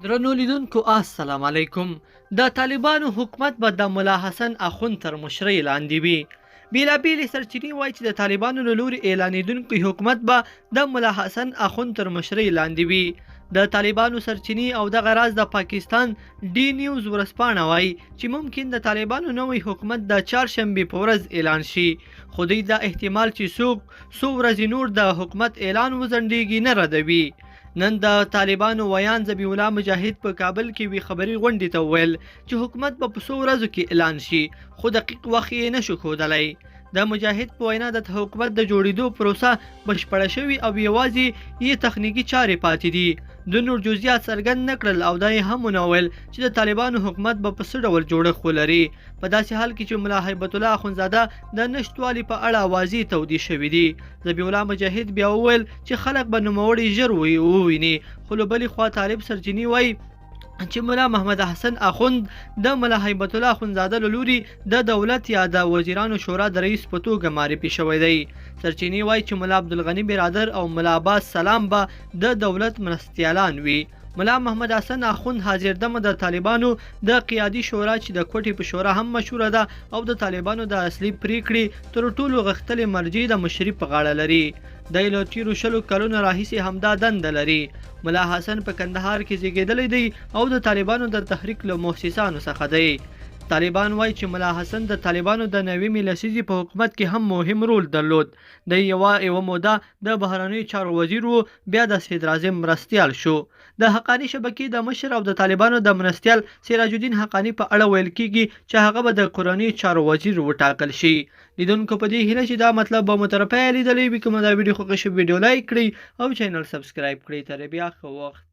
درنو لیدونکو السلام علیکم. د طالبانو حکومت به د ملا حسن اخوند تر مشرۍ لاندې وي. بیلابیلې سرچینې وایي چې د طالبانو له لوري اعلانېدونکی حکومت به د ملا حسن اخوند تر مشرۍ لاندې وي. د طالبانو سرچینې او دغه راز د پاکستان ډي نیوز ورځپاڼه وایي چې ممکن د طالبانو نوی حکومت د چهارشنبې په ورځ اعلان شي، خو دوی دا احتمال چې څوک څو ورځې نور د حکومت اعلان وځنډېږي نه ردوي. نن د طالبانو ویاند ذبیح الله مجاهد په کابل کې وی خبري غونډې ته وویل چې حکومت به په څو ورځو کې اعلان شي، خو دقیق وخت یې نه شو ښودلی. د مجاهد په وینا د حکومت د جوړېدو پروسه بشپړه شوې او یوازې یې تخنیکي چارې پاتې دي. د نور جزئیات څرګند نه کړل او دا یې هم ونه ویل چې د طالبانو حکومت به په څه ډول جوړښت ولري. په داسې حال کې چې ملا هیبت الله اخندزاده د نشتوالي په اړه اوازې تودې شوې دي. ذبیح الله مجاهد بیا وویل چې خلک به نوموړی ژر وویني، خو له بلې خوا طالب سرچینې وایي چې ملا محمد حسن اخوند د ملا هیبت الله اخوندزاده له لوري د دولت یا د وزیرانو شورا د رئیس په توګه معرفي شوی دی. سرچینې وایي چې ملا عبدالغني برادر او ملا عباس سلام به د دولت مرستیالان وي. ملا محمد حسن اخوند حاضر دمه د طالبانو د قیادي شورا چې د کوټې په شورا هم مشهوره ده او د طالبانو د اصلي پریکړې تر ټولو غښتلې مرجع د مشري په غاړه لري. دی له تیرو 20 کلونو راهیسې همدا دنده لري. ملا حسن په کندهار کې زیږیدلی دی او د طالبانو د تحریک له موسسانو څخه دی. طالبان وایي چې ملا حسن د طالبانو د 90مې لسیزې په حکومت کې هم مهم رول درلود. دی یوه موده د بهرنیو چارو وزیر و، بیا د صدراعظم مرستیال شو. د حقاني شبکې د مشر او د طالبانو د مرستیال سراج الدین حقاني په اړه ویل کیږي چې هغه به د کورنیو چارو وزیر وټاکل شي. لیدونکو په دې هیله چې دا مطلب به مو تر پایه لیدلی وي. که مو دا ویډیو خوښه شي، ویډیو لایک کړئ او چینل سبسکرایب کړئ. تر بیا ښه وخت.